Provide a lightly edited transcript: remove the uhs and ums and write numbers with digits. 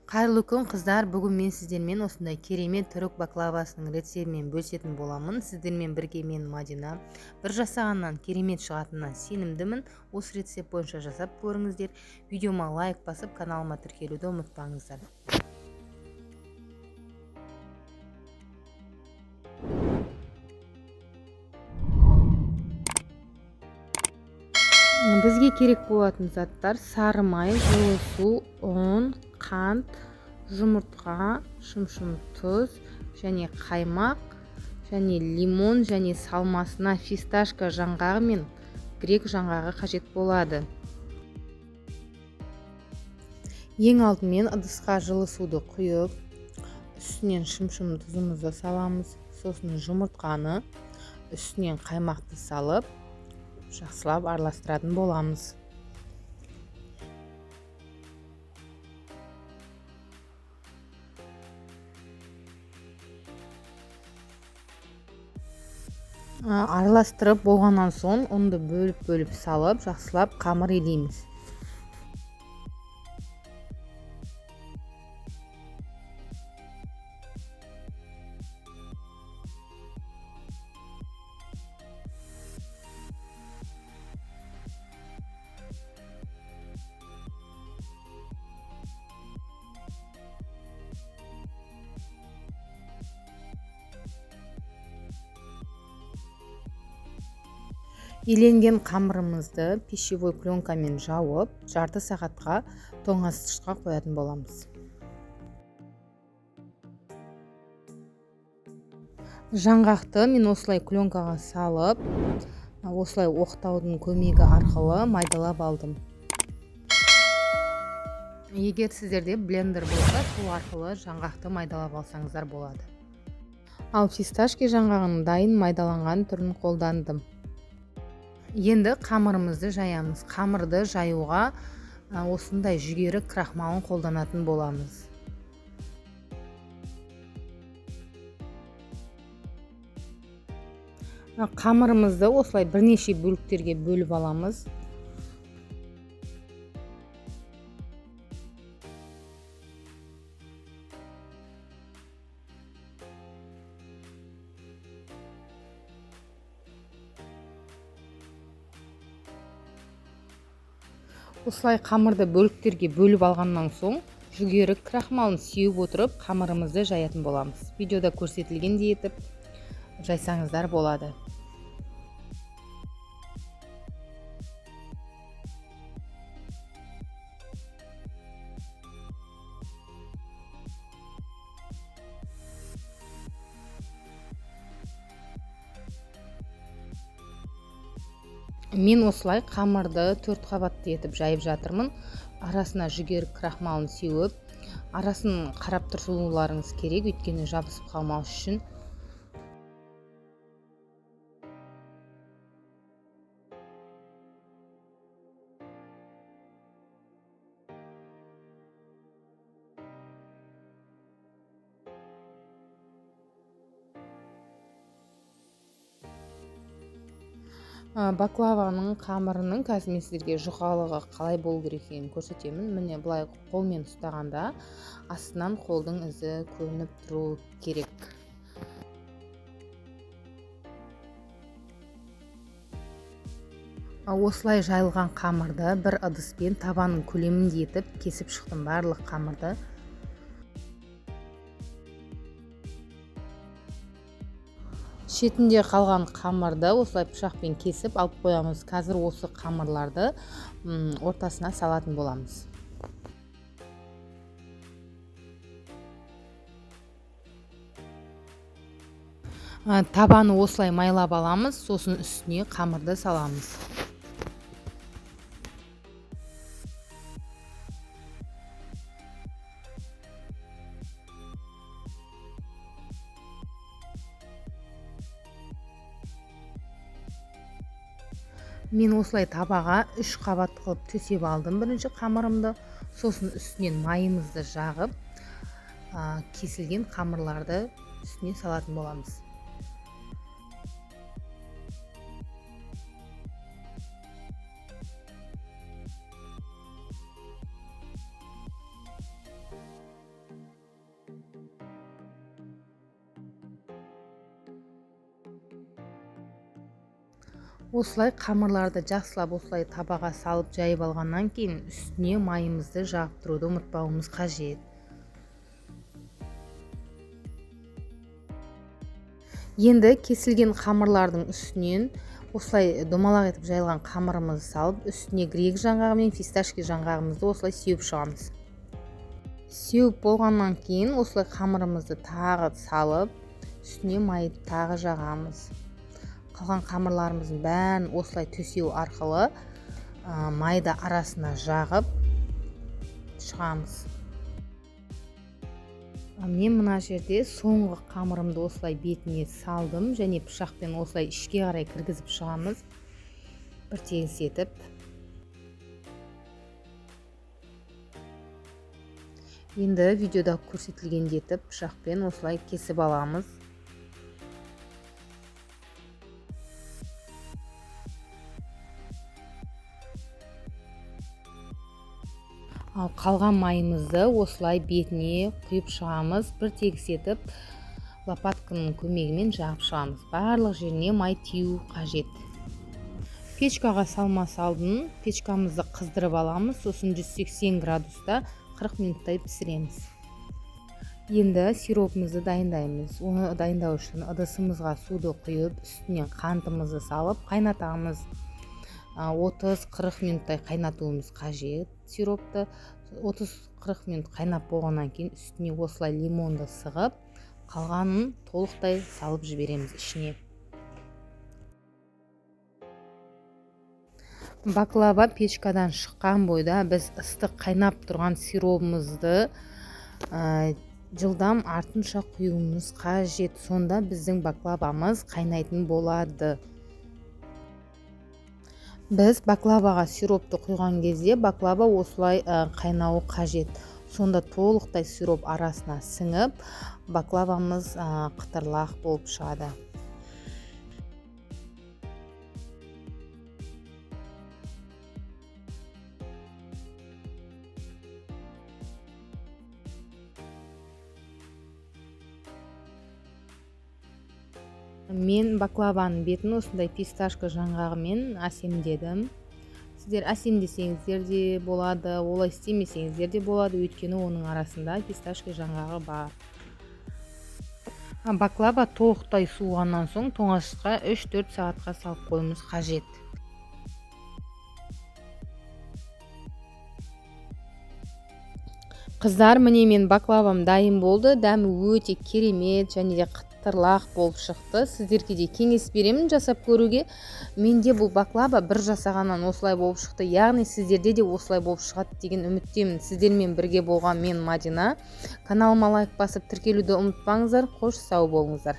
Қайырлы күн, қыздар. Бүгін мен сіздермен осындай керемет түрік баклавасының рецептімен бөлісетін боламын. Сіздермен бірге мен, Мадина. Бір жасағаннан керемет шығатынына сенімдімін. Осы рецепт бойынша жасап көріңіздер. Видеома лайк басып, каналыма тіркелуді ұмытпаңыздар. Бізге керек болатын заттар: сары май, жылы су, ұн, қант, жұмыртқа, шымшым тұз және қаймақ және лимон және салмасына фисташка жаңғағы мен грек жаңғағы қажет болады. Ең алдымен ыдысқа жылы суды құйып, үстінен шымшым тұзымызды саламыз, сосын жұмыртқаны, үстінен қаймақты салып, жақсылап араластыратын боламыз. Араластырып болғаннан соң ұнды бөліп-бөліп салып, жақсылап қамыр илейміз. Иленген қамырымызды пищевой пленкамен жауып, жарты сағатқа тоңазытқышқа қоятын боламыз. Жаңғақты мен осылай пленкаға салып, осылай оқтаудың көмегі арқылы майдалап алдым. Егер сіздерде блендер болса, сол арқылы жаңғақты майдалап алсаңыздар болады. Ал фисташки жаңғағының дайын майдаланған түрін қолдандым. Енді қамырымызды жаямыз. Қамырды жаюға осындай жүгері крахмалын қолданатын боламыз. Қамырымызды осылай бірнеше бөліктерге бөліп аламыз. Осылай қамырды бөліктерге бөліп алғаннан соң жүгері крахмалын сеуіп отырып қамырымызды жаятын боламыз. Видеода көрсетілгендей етіп жайсаңыздар болады. Мен осылай қамырды 4 қабатты етіп жайып жатырмын. Арасына жүгері крахмалын сеуіп, арасын қарап тұрсуларыңыз керек, өйткені жабысып қалмау үшін. Баклаваның қамырының қазір мен сіздерге жұқалығы қалай болу керек екенін көрсетемін. Міне, былай қолмен ұстағанда астынан қолдың ізі көрініп тұру керек. Осылай жайылған қамырды бір ыдыспен табаның көлеміндей етіп кесіп шықтым барлық қамырды. Шетінде қалған қамырды осылай пышақпен кесіп алып қоямыз. Қазір осы қамырларды ортасына салатын боламыз. Табаны осылай майлап аламыз, сосын үстіне қамырды саламыз. Мен осылай табаға 3 қабат қылып төсеп алдым бірінші қамырымды, сосын үстінен майымызды жағып, кесілген қамырларды үстіне салатын боламыз. Осылай қамырларды жақсылап осылай табаға салып жайып алғаннан кейін үстіне майымызды жағып тұруды ұмытпауымыз қажет. Енді кесілген қамырлардың үстінен осылай домалақ етіп жайылған қамырымызды салып, үстіне грек жаңғағы мен фисташки жаңғағымызды осылай сеуіп шығамыз. Сеуіп болғаннан кейін осылай қамырымызды тағы салып, үстіне майды тағы жағамыз. Қалған қамырларымыздың бәрін осылай төсеу арқылы майды арасына жағып шығамыз. Мен мына жерде соңғы қамырымды осылай бетіне салдым және пышақпен осылай ішке қарай кіргізіп шығамыз, бір тегіс етіп. Енді видеода көрсетілгендей етіп пышақпен осылай кесіп аламыз. Ал қалған майымызды осылай бетіне құйып шығамыз, бір тегіс етіп лопатканың көмегімен жағып шығамыз. Барлық жеріне май тию қажет. Печкаға салмас алдын печкамызды қыздырып аламыз, сосын 180 градуста 40 минуттай пісіреміз. Енді сиропымызды дайындаймыз. Оны дайындау үшін ыдысымызға суды құйып, үстіне қантымызды салып қайнатамыз. 30-40 минуттай қайнатуымыз қажет сиропты. 30-40 минут қайнап болғаннан кейін үстіне осылай лимонды сығып, қалғанын толықтай салып жібереміз ішіне. Баклава печкадан шыққан бойда біз ыстық қайнап тұрған сиробымызды жылдам артынша құюымыз қажет. Сонда біздің баклавамыз қайнайтын болады. Біз баклаваға сиропты құйған кезде баклава осылай қайнауы қажет. Сонда толықтай сироп арасына сіңіп, баклавамыз қытырлақ болып шығады. Мен баклаваның бетін осындай фисташка жаңғағымен әсемдедім. Сіздер әсемдесеңіздер де болады, олай істемесеңіздер де болады, өйткені оның арасында фисташка жаңғағы бар. Баклава толықтай суығаннан соң тоңазытқышқа 3-4 сағатқа салып қоюымыз қажет. Қыздар, міне мен баклавам дайын болды. Дәмі өте керемет және де қытырлақ болып шықты. Сіздерге де кеңес беремін жасап көруге. Менде бұл баклава бір жасағаннан осылай болып шықты. Яғни сіздерде де осылай болып шығады деген үміттемін. Сіздермен бірге болған мен Мадина. Каналыма лайк басып тіркелуді ұмытпаңыздар. Қош, сау болыңыздар.